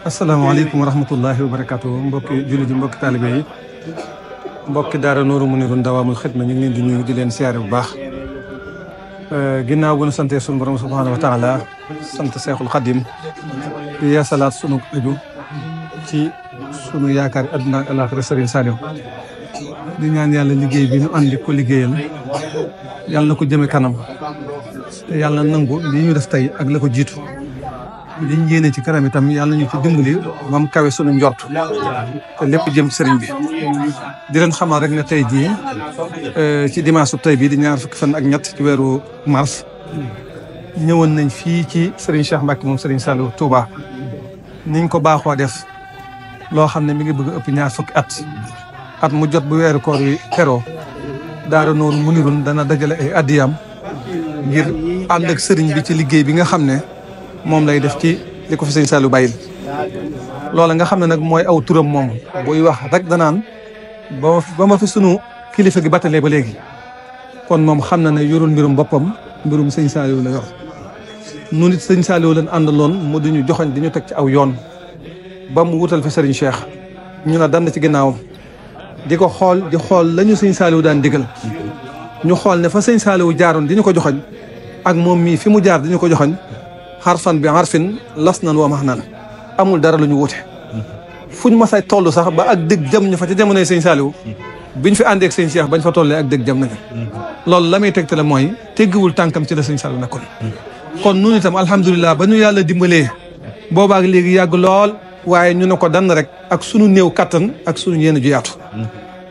asalaamaaleykum wa rahmatullahi wa barakaatu mbokki jullit yi mbokki taalibe yi mbokki daara Nuuru Muniirun Dawaamul Xidma ñu ngi leen di nuyu di leen siyaare bu baax ginnaaw bu ñu santee sunu borom subhaanahu wa taala sant Seexul Xadim di yeesalaat sunu aju ci sunu yaakaar adduna ak alaaxira Sëriñ Saaliw di ñaan yàlla liggéey bi ñu andi ko liggéeyal yàlla na ko jëme kanam te yàlla nangu li ñu def tey ak la ko jiitu liñ yéene ci kanam itam yàlla ñu ci dimbali moom kawe sunu njort te lépp jëm ci sëriñ bi di leen xamal rek ne tey jii ci dimanche su tey bi di ñaar fukki fan ak ñett ci weeru mars ñëwoon nañ fii ci sëriñ Cheikh Mbacke moom sëriñ Saliou Touba niñ ko baaxoo def loo xam ne mi ngi bëgg ëpp ñaar fukki at mu jot bu weeru koor wi teroo daara Nuuru Muniirun dana dajale ay addiyam ngir ànd ak sëriñ bi ci liggéey bi nga xam ne moom lay def ci li ko fi sëñ Saliou bàyyil loola nga xam ne nag mooy aw turam moom buy wax rek danaan ba ma fi sunu kilifa gi battalee ba léegi kon moom xam na ne yorul mbirum boppam mbirum sëñ Saliou la yor nu nit sëñ Saliou leen àndaloon mu di ñu joxoñ di ñu teg ci aw yoon ba mu wutal fi sëriñ Cheikh ñu ne dand ci ginnaawam di ko xool di xool lañu sëñ Saliou daan digal ñu xool ne fa sëñ Saliou jaaroon di ñu ko joxoñ ak moom mii fi mu jaar di ñu ko joxoñ xarfan bi xarfin las nan wa max nan amul dara lu ñu wute fuñ masay toll sax ba ak dëgg jëm ñu fa ca jamonoy sëñ Saliou biñ fi àndee ak sëñ Cheikh bañ fa tollee ak dëgg jëm nañu loolu la muy tegtale mooy teggiwul tànkam ci la sëñ Saliou nekkoon kon nun itam alhamdulilah ba ñu yàlla dimbalee boobaak léegi yàgg lool waaye ñu ne ko dann rek ak sunu néew kattan ak sunu yéene ju yaatu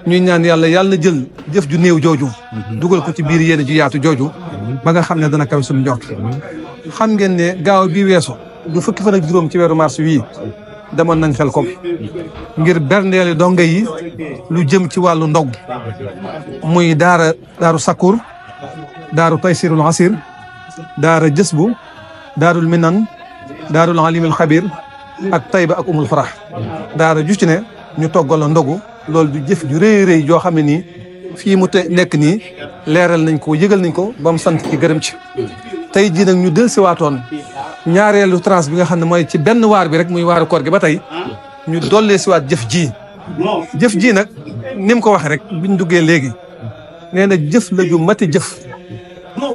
ñuy ñaan yàlla na jël jëf ju néew jooju dugal ko ci biir yéene ju yaatu jooju ba nga xam ne dana kaw suñu njort xam ngeen ne gaaw bii weesu du fukki fan ak juróom ci weeru mars wii demoon nañ Xelkom ngir berndeeli donga yi lu jëm ci wàllu ndog muy daaru Sakkur daaru Taysirul Asir daara Jësbu daarul Minan daarul Alimul Xabir ak Tayba ak Umul Farax daara ju ci ne ñu toggal la ndogu loolu du jëf ju rëy rëy joo xam ne nii fii mu nekk nii leeral nañ ko yëgal nañ ko ba mu sant ci gërëm ci tey jii nag ñu del si waatoon ñaareelu tranche bi nga xam ne mooy ci benn waar bi rek muy waaru koor gi ba tey ñu dollee si waat jëf ji nag ni mu ko waxee rek biñ duggee léegi nee na jëf la ju mati jëf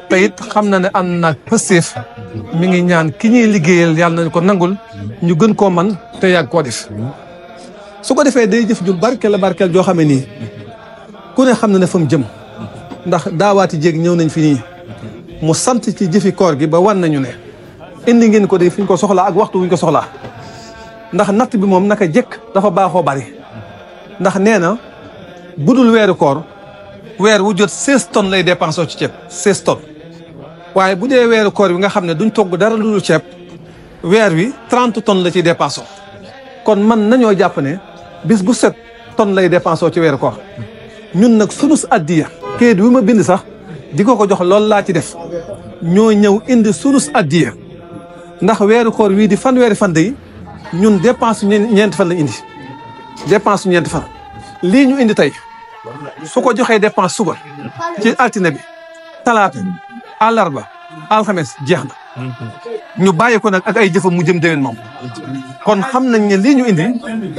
te it xam na ne am naag pësteef mi ngi ñaan ki ñuy liggéeyal yàlla nañ ko nangul ñu gën koo man te yàgg koo def su ko defee day jëf ju barkeel joo xam ne nii ku ne xam na ne fa mu jëm ndax daawaati jéeg ñëw nañ fi nii mu sant ci jëfi koor gi ba wan nañu ne indi ngeen ko de fi ñu ko soxlaa ak waxtu wuñ ko soxlaa ndax natt bi moom naka jëkk dafa baaxoo bari ndax nee na budul weeru koor weer wu jot 16 tonnes lay dépensé ci ceeb 16 tonnes waaye bu dee weeru koor bi nga xam ne duñ togg dara lu dul ceeb weer wi 30 tonnes la ciy dépensé kon man nañoo jàpp ne bis bu 7 tonnes lay dépensé ci weeru koor ñun nag sunus addiya kayit wi ma bind sax di ko jox loolu laa ci def ñoo ñëw indi sunus addiya ndax weeru koor wii di fanweeri fan yi ñun dépense ñeenti fan lañ indi dépense ñeenti fan lii ñu indi tey su ko joxee dépense suba ci altine bi talaata àllarba alxames jeex na ñu bàyyi ko nag ak ay jëfam mu jëm déwén moom kon xam nañ ne lii ñu indi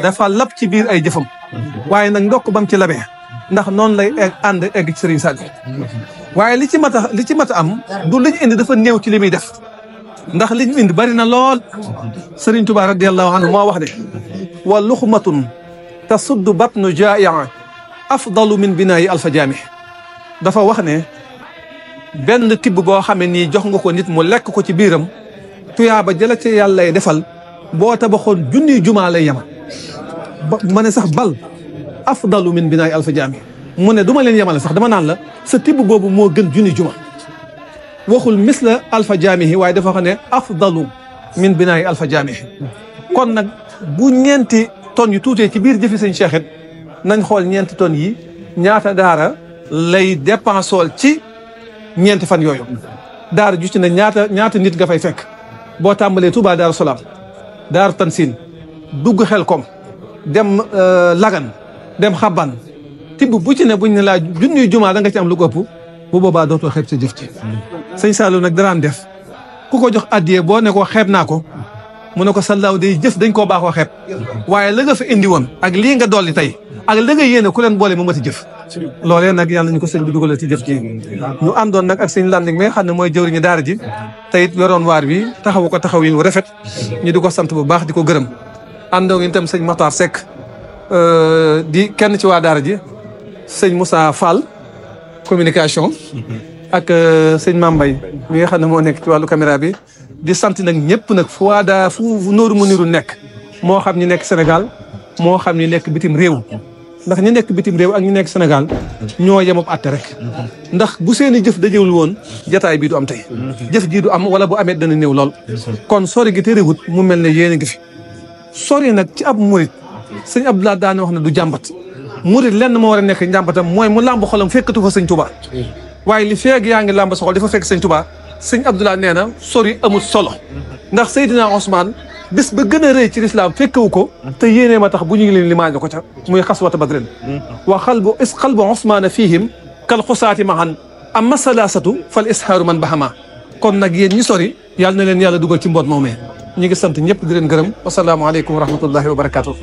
dafa lab ci biir ay jëfam waaye nag ndokk bam ci labee ndax noonu lay ànd egg ci Sëriñ Saliou waaye li ci mat a am du li ñu indi dafa néew ci li muy def ndax li ñu indi bari na lool Sëriñ Tuubaa radiyallahu anhu moo wax ne wa luxmatun tasuddu batnu jaa'i'a afdalu min binaayi alfa jaami dafa wax ne benn tibb boo xamee nii jox nga ko nit mu lekk ko ci biiram tuyaaba jëla ci yàlla lay defal boo tabaxoon junniy jumaa lay yemal ma ne sax bal afdalu min binaayi alfa jaami mu ne du ma leen yemale sax dama naan la sa tibb boobu moo gën junniy juma waxul misla alfa jaamihi waaye dafa xam ne afdalu min binaayi alfa jaamihi kon nag bu ñeenti tonnes yu tuutee ci biir jëfi sëñ Cheikh it nañ xool ñeenti tonnes yi ñaata daara lay dépensool ci ñeenti fan yooyu daara ju ci ne ñaata nit nga fay fekk boo tàmbalee Touba Daaru Salaam Daaru Tansin dugg Xelkom dem Lagan dem Xaban tibb bu ci ne buñ ne laa junniy jumaa da nga ci am lu ko ëpp bu boobaa dootoo xeeb sa jëf ci sëñ Saliou nag daraan def ku ko jox addiyee boo ne ko xeeb naa ko mu ne ko sallaaw day jëf dañ koo baaxoo xeeb waaye la nga fa indi woon ak lii nga dolli tey ak la nga yéene ku leen boole mu mati jëf loolee nag yàlla nañu ko sëñ bi dugalal ci jëf ci ñu àndoon nag ak sëñ Landing mi nga xam ne mooy jëwriñu daara ji te it yoroon waar bi taxawu ko taxaw yi rafet ñu di ko sant bu baax di ko gërëm àndoon itam sëñ Matar Seck di kenn ci waa daara ji sëñ Moussa Fall communication ak sëñ Mambay mi nga xam ne moo nekk ci wàllu caméra bi di sant nag ñëpp nag fu waa fu Nourou Mounirou nekk moo xam ñi nekk Sénégal moo xam ñi nekk bitim réew ndax ñi nekk bitim réew ak ñi nekk Sénégal ñoo yemab àtte rek ndax bu seeni jëf dajewul woon jataay bii du am tey jëf jii du am wala bu amee dana néew lool kon sori gi te réewut mu mel ne yéen a ngi fi sori nag ci ab murit sëñ Abdoulaye daane wax ne du jàmbat murit lenn moo war a nekk njàmbatam mooy mu làmb xolam fekkatu fa sëñ Touba waaye li feeg yaa ngi làmb sa xol di fa fekk sëñ Touba sëñ Abdoulaye nee na sori amul solo ndax Seydina Ousmane bis ba gën a rëy ci lislaam fekkewu ko te yéenee ma tax bu ñu ngi leen limaaj ko ca muy xaswata badrin wa qalbu Ousmane fihim kal xusaati mahan amma salaasatu fal ishaaru man bahama kon nag yéen ñi sori yàlla na leen yàlla dugal ci mboot moomee ñu ngi sant ñëpp di leen gërëm wasalaamualeykum wa rahmatullahi wa barakatuh